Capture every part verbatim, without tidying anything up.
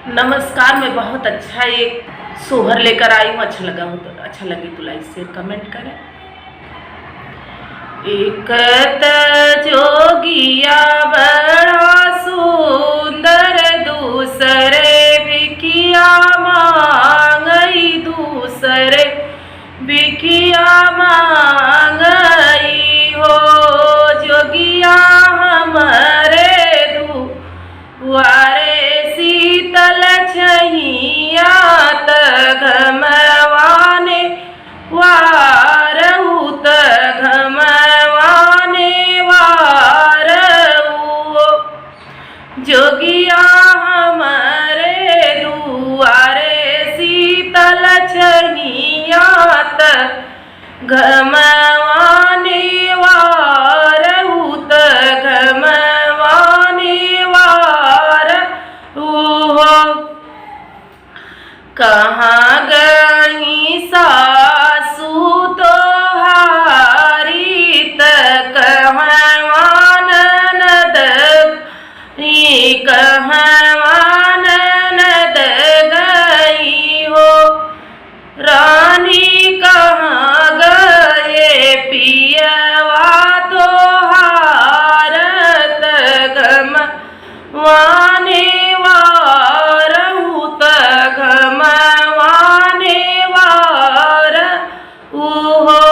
नमस्कार, मैं बहुत अच्छा एक सोहर लेकर आई हूँ। अच्छा लगा हो तो, अच्छा लगे तो like, share, comment करें। एक त जोगिया बड़ा सुंदर, दूसरे भिखिया मांगई, दूसरे भिखिया मांगई हो। जोगिया हमरे दुआरे शीतल छहिया, त घमवाने वारहु, त घमवाने वारहु। जोगिया हमरे दुआरे शीतल छहिया, त घमवाने वारहु, त घमवाने वारहु हो। कहाँ गई सासु तोहारी, त कहवा ननद, ई कहवा ननद गई हो। रानी कहाँ गए पियवा तोहार, त घमवाने वारहु, त घमवाने वारहु हो।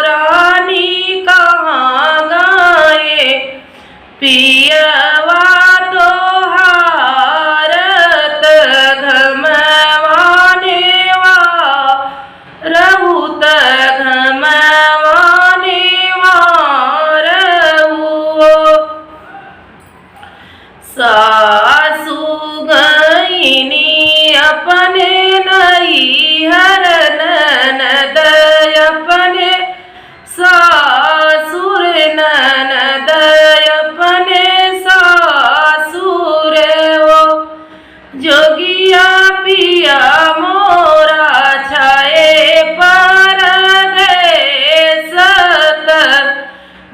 रानी कहाँ गए पियवा तोहार, त घमवाने वारहु, त घमवाने वारहु हो। सासु गईनी अपने नैहर, ननद अपने सासुर, ननद अपने सासुर हो। जोगिया पिया मोरा छाए परदेस, त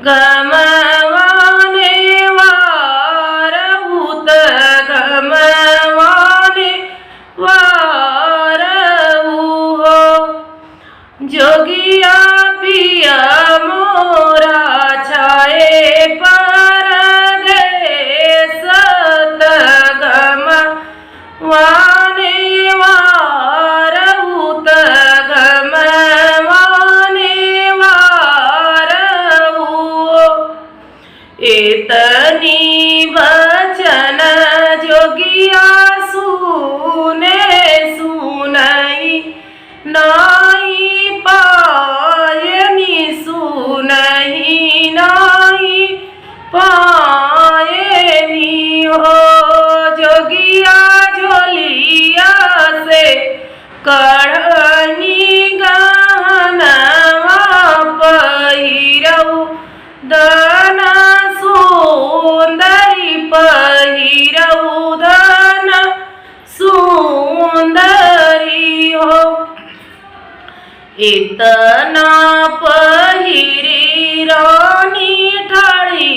घमवाने वारहु, त घमवाने वारहु हो। जोगिया पिया मोरा छाए परदेस, त घमवाने वारहु, त घमवाने वारहु हो। एतनी बचन जोगिया सुने, सुनई नाई पायनी, सुनई नाई पायनी हो। जोगिया झोलिया से कढ़नी गहनवा पहिरऊ धन सुंदरी, पहिरऊ धन सुंदरी हो। इतना पहिरी रानी ठाढ़ी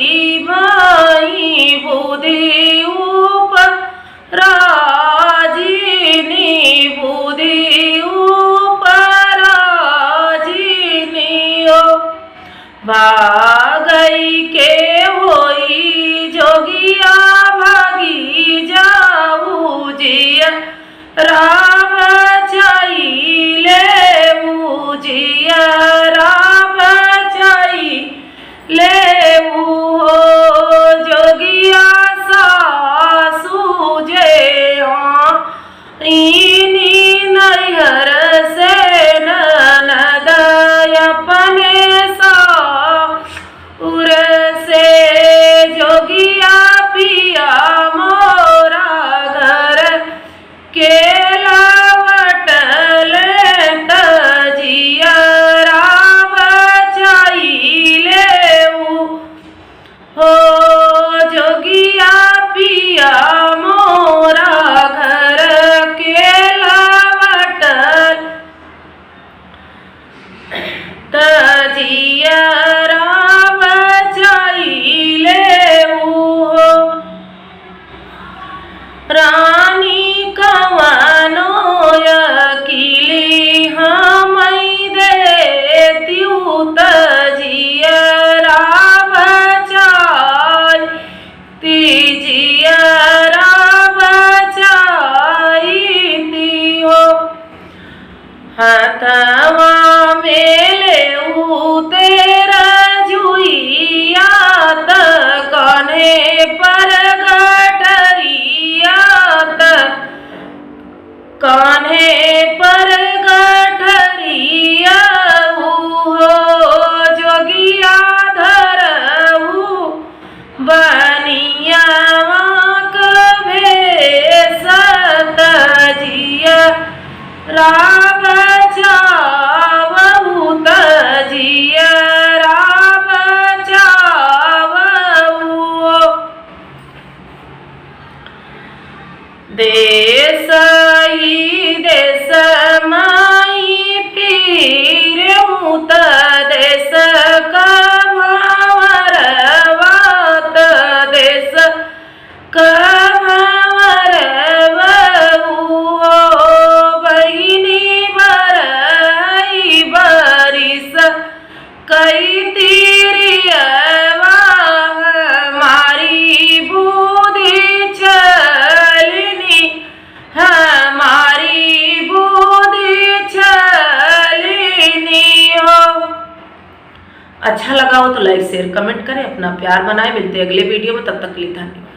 भई बुद्धि उपराजिनी, बुद्धि उपराजिनी हो। भागई के होई जोगिया भागी जाऊ जिया राम चाई लेऊ, जिया राम चाई लेऊ हो। जोगिया सासू जे हाँ इनी नैहर से ननद अपने सासुर से। जोगिया पिया मोरा घर के लवटले त जिया राम चाई लेऊ हो। जोगिया पिया मोरा घर के कान्हे पर गठरिया हो, जोगिया धरऊ बनिया, वांक भेसत जियरा बचावहु त जियरा बचावहु। देस ही देस माई फिरहु त देस का भंवरवा त देस का भंवरवा हो। बहिनी बरई बरिस कई तिरियवा हमारी बूदी चलिनी, हमारी बूदी चलिनी हो। अच्छा लगा हो तो like, share, comment करें, अपना प्यार बनाएं। मिलते हैं अगले video में, तब तक के लिए धन्यवाद।